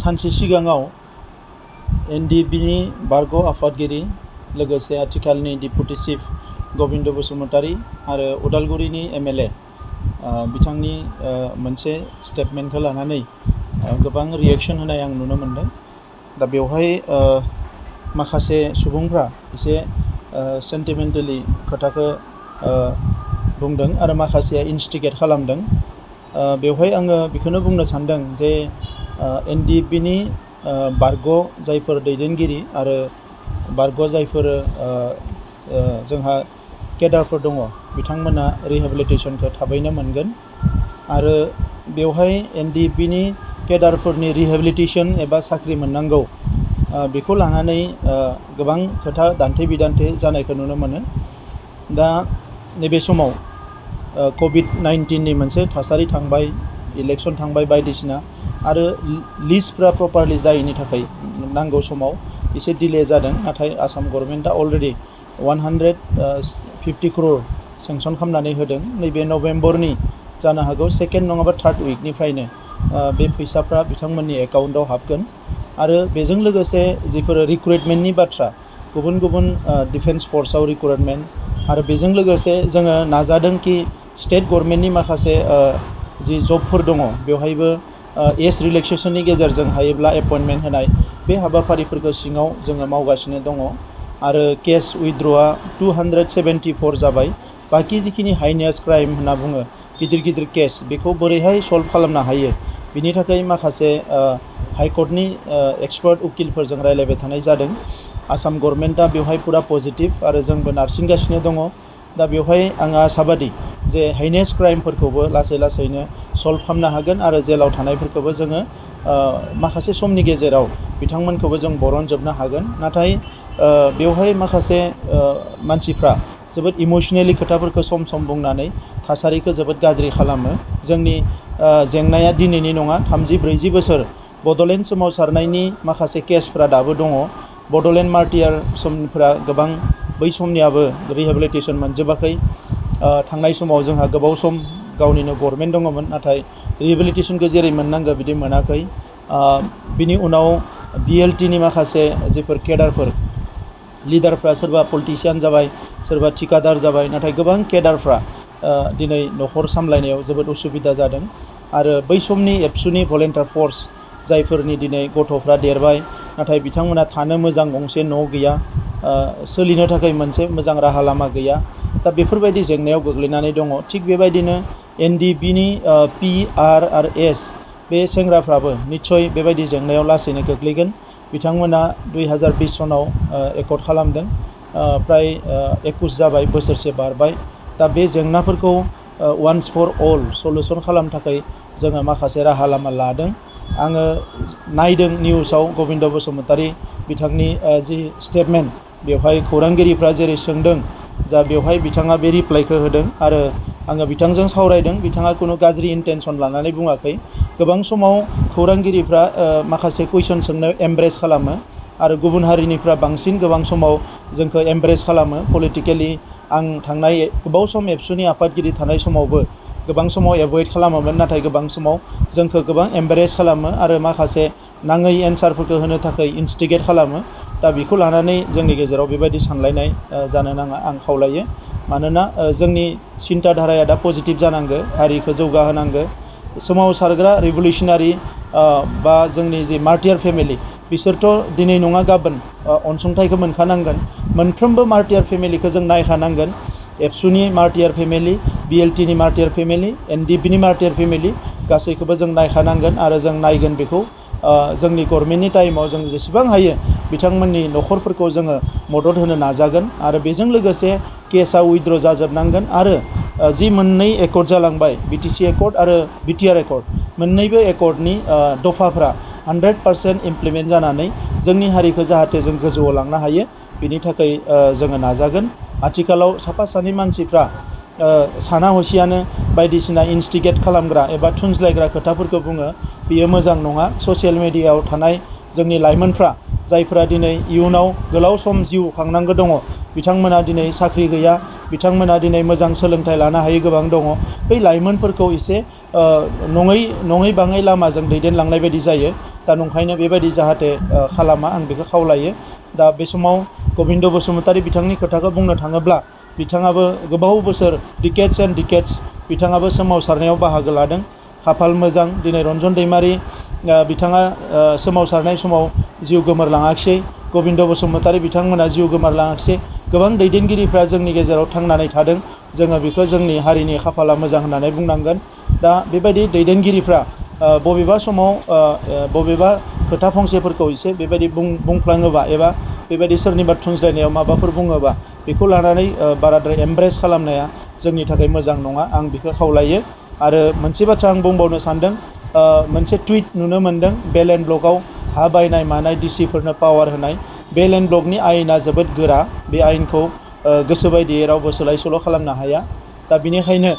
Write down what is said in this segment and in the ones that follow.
सानसे सिगाङाव एनडिबिनि बारग' आफादगिरि लोगोसे आथिखालनि डिपुटि चिफ गबिन्द बसुमतारी आरो उदालगुरिनि एमएलए बिथांनि मोनसे स्टेटमेन्टखौ लानानै गोबां रिएक्शन होनाय आं नुनो मोनदों। दा बेवहाय माखासे सुबुंफ्रा एसे सेन्टिमेन्टेलि खोथाखौ बुंदों आरो माखासेया इन्स्टिगेट खालामदों। बेवहाय आङो बेखौनो बुंनो सानदों जे एनडिबिनि बारग' जायफोर दैदेनगिरि आरो बारग' जायफोर जोंहा केडारफोर दङ बिथांमोना रिहेबिलिटेसनखौ थाबैनो मोनगोन आरो बेवहाय एनडिबिनि केडारफोरनि रिहेबिलिटेसन एबा साख्रि मोननांगौ बेखौ लानानै गोबां खोथा दान्थे बिदान्थे जानायखौ नुनो मोनो। दा नैबे समाव कभिड-19नि मोनसे थासारि थांबाय, इलेक्सन थांबाय बायदिसिना आरो लिस्टफ्रा प्रपारलि जायैनि थाखाय नांगौ समाव एसे डिले जादों। नाथाय आसाम गभर्नमेन्टआ अलरेडि 150 crore सेंसन खालामनानै होदों। नैबे नभेम्बरनि जानो हागौ सेकेन्ड नङाबा थार्ड उइकनिफ्रायनो बे फैसाफ्रा बिथांमोननि एकाउन्टआव हाबगोन आरो बेजों लोगोसे जिफोर रिक्रुइटमेन्टनि बाथ्रा गुबुन गुबुन डिफेन्स फर्सआव रिक्रुइटमेन्ट आरो बेजों लोगोसे जोङो नाजादों कि स्टेट गभर्नमेन्टनि माखासे जि जबफोर दङ बेवहायबो एज रिलेक्सेसननि गेजेरजों हायोब्ला एपइन्टमेन्ट होनाय बे हाबाफारिफोरखौ सिङाव जोङो मावगासिनो दङ आरो केस उइथड्रआ 274 जाबाय। बाखि जिखिनि हाइनेस क्राइम होनना बुङो गिदिर गिदिर केस बेखौ बोरैहाय सल्भ खालामनो हायो बिनि थाखाय माखासे हाइकर्टनि एक्सपार्ट उकिलफोरजों रायलायबाय थानाय जादों। आसाम गभर्नमेन्टआ बेवहाय पुरा पजिटिभ आरो जोंबो नारसिनगासिनो दङ। दा बेवहाय आङो आसाबादि जे हाइनेस क्राइमफोरखौबो लासै लासैनो सल्भ खालामनो हागोन आरो जेलाव थानायफोरखौबो जोङो माखासे समनि गेजेराव बिथांमोनखौबो जों बरनजोबनो हागोन। नाथाय बेवहाय माखासे मानसिफ्रा जोबोद इमोसनेलि खोथाफोरखौ सम सम बुंनानै थासारिखौ जोबोद गाज्रि खालामो। जोंनि जेंनाया दिनैनि नङा, 30-40 बोसोर बड'लेण्ड सोमावसारनायनि माखासे केसफ्रा दाबो दङ। बड'लेण्ड मार्टियार समफ्रा गोबां बै समनियाबो रिहेबिलिटेसन मोनजोबाखै। थांनाय समाव जोंहा गोबाव सम गावनिनो गभर्नमेन्ट दङमोन नाथाय रिहेबिलिटेसनखौ जेरै मोननांगौ बिदि मोनाखै। बिनि उनाव बिएलटिनि माखासे जिफोर केडारफोर लिडारफ्रा सोरबा पलिटिशियान जाबाय, सोरबा थिकादार जाबाय, नाथाय गोबां केडारफ्रा दिनै न'खर सामलायनायाव जोबोद उसुबिदा जादों आरो बै समनि एबसुनि भलेन्टियार फर्स जायफोरनि दिनै गथ'फ्रा देरबाय नाथाय बिथांमोना थानो मोजां गंसे न' गैया, सोलिनो थाखाय मोनसे मोजां राहा लामा गैया। दा बेफोरबायदि जेंनायाव गोग्लैनानै दङ। थिग बेबायदिनो एनडिबिनि PR आरो S बे सेंग्राफ्राबो निस्सय बेबायदि जेंनायाव लासैनो गोग्लैगोन। बिथांमोना 2020 सनाव एकर्ड खालामदों, प्राय 21 जाबाय, बोसोरसे बारबाय। दा बे जेंनाफोरखौ वान्स फर अल सलुसन खालामनो थाखाय जोङो माखासे राहा लामा लादों। आङो नायदों निउसाव गबिन्द बसुमतारी बिथांनि जि स्टेटमेन्ट बेवहाय खौरांगिरिफ्रा जेरै सोंदों जा बेवहाय बिथाङा बे रिप्लाइखौ होदों आरो आङो बिथांजों सावरायदों। बिथाङा खुनु गाज्रि इन्टेनसन लानानै बुङाखै। गोबां समाव खौरांगिरिफ्रा माखासे कुइसन सोंनायाव एमब्रेस खालामो आरो गुबुन हारिनिफ्रा बांसिन गोबां समाव जोंखौ एमब्रेस खालामो पलिटिकेलि। आं थांनाय गोबाव सम एबसुनि आफादगिरि थानाय समावबो गोबां समाव एभयड खालामोमोन नाथाय गोबां समाव जोंखौ गोबां एमब्रेस खालामो आरो माखासे नाङै एन्सारफोरखौ होनो थाखाय इन्स्टिगेट खालामो। दा बेखौ लानानै जोंनि गेजेराव बेबायदि सानलायनाय जानो नाङा आं खावलायो। मानोना जोंनि सिन्था धाराया दा पजिटिभ जानांगौ, हारिखौ जौगाहोनांगौ। सोमावसारग्रा रिभलिउसनारि बा जोंनि जि मार्टियार फेमिलि बिसोरथ' दिनै नङा गाबोन अनसुंथाइखौ मोनखानांगोन। मोनफ्रोमबो मार्टियार फेमिलिखौ जों नायखानांगोन। एबसुनि मार्टियार फेमिलि, बिएलटिनि मार्टियार फेमिलि, एनडिबिनि मार्टियार फेमिलि गासैखौबो जों नायखानांगोन आरो जों नायगोन बेखौ जोंनि गभर्नमेन्टनि टाइमाव जों जेसेबां हायो बिथांमोननि न'खरफोरखौ जोङो मदद होनो नाजागोन आरो बेजों लोगोसे केसआ उइथड्र जाजोबनांगोन आरो जि मोननै एकर्ड जालांबाय बिटिसि एकर्ड आरो बिटिआर एकर्ड मोननैबो एकर्डनि दफाफ्रा 100% इमप्लिमेन्ट जानानै जोंनि हारिखौ जाहाथे जों गोजौआव लांनो हायो बिनि थाखाय जोङो नाजागोन। आथिखालाव साफा सानै मानसिफ्रा साना हसियानो बायदिसिना इन्स्टिगेट खालामग्रा एबा थुनज्लायग्रा खोथाफोरखौ बुङो, बेयो मोजां नङा। ससियेल मिडियायाव थानाय जोंनि लाइमोनफ्रा जायफोरा दिनै इयुनाव गोलाव सम जिउ खांनांगौ दङ बिथांमोना दिनै साख्रि गैया, बिथांमोना दिनै मोजां सोलोंथाइ लानो हायै गोबां दङ। बै लाइमोनफोरखौ एसे नङै बाङै लामाजों दैदेनलांनाय बायदि जायो। दा नंखायनो बेबायदि जाहाथे खालामा आं बेखौ खावलायो। दा बे समाव गबिन्द बसुमतारी बिथांनि खोथाखौ बुंनो थाङोब्ला बिथाङाबो गोबाव बोसोर डिकेड्स एन्ड डिकेड्स बिथाङाबो सोमावसारनायाव बाहागो लादों। खाफाल मोजां दिनै रन्जन दैमारि बिथाङा सोमावसारनाय समाव जिउ गोमोरलाङाखिसै, गबिन्द बसुमतारी बिथांमोना जिउ गोमोरलाङाखिसै। गोबां दैदेनगिरिफ्रा जोंनि गेजेराव थांनानै थादों। जोङो बेखौ जोंनि हारिनि खाफाला मोजां होननानै बुंनांगोन। दा बेबायदि दैदेनगिरिफ्रा बबेबा समाव बबेबा खोथा फंसेफोरखौ एसे बेबायदि बुंफ्लाङोबा एबा बेबायदि सोरनिबा थुनज्लायनायाव माबाफोर बुङोबा बेखौ लानानै बाराद्राय एमब्रेस खालामनाया जोंनि थाखाय मोजां नङा, आं बेखौ खावलायो। आरो मोनसे बाथ्रा आं बुंबावनो सानदों, मोनसे टुइट नुनो मोनदों बेल एन्ड ब्लकआव हा बायनाय मानाय डिसिफोरनो पावार होनाय। बेल एन्ड ब्लकनि आयेना जोबोद गोरा, बे आयेनखौ गोसो बायदियै रावबो सोलाय सोल' खालामनो हाया। दा बेनिखायनो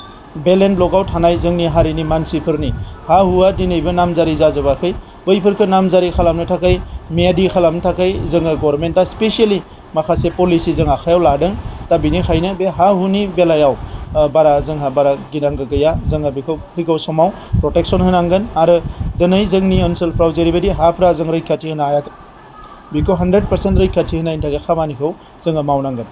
बेल एन्ड ब्लकआव थानाय जोंनि हारिनि मानसिफोरनि हा हुआ दिनैबो नामजारि जाजोबाखै। बैफोरखौ नामजारि खालामनो थाखाय, मियादि खालामनो थाखाय जोङो गभर्नमेन्टआ स्पेसियेलि माखासे पलिसि जों आखायाव लादों। दा बेनिखायनो बे हा हुनि बेलायाव जोंहा बारा गिनांगौ गैया। जोङो बेखौ फैगौ समाव प्रटेकसन होनांगोन आरो दिनै जोंनि ओनसोलफ्राव जेरैबायदि हाफ्रा जों रैखाथि होनो हायाखै, बेखौ 100% रैखाथि होनायनि थाखाय खामानिखौ जोङो मावनांगोन।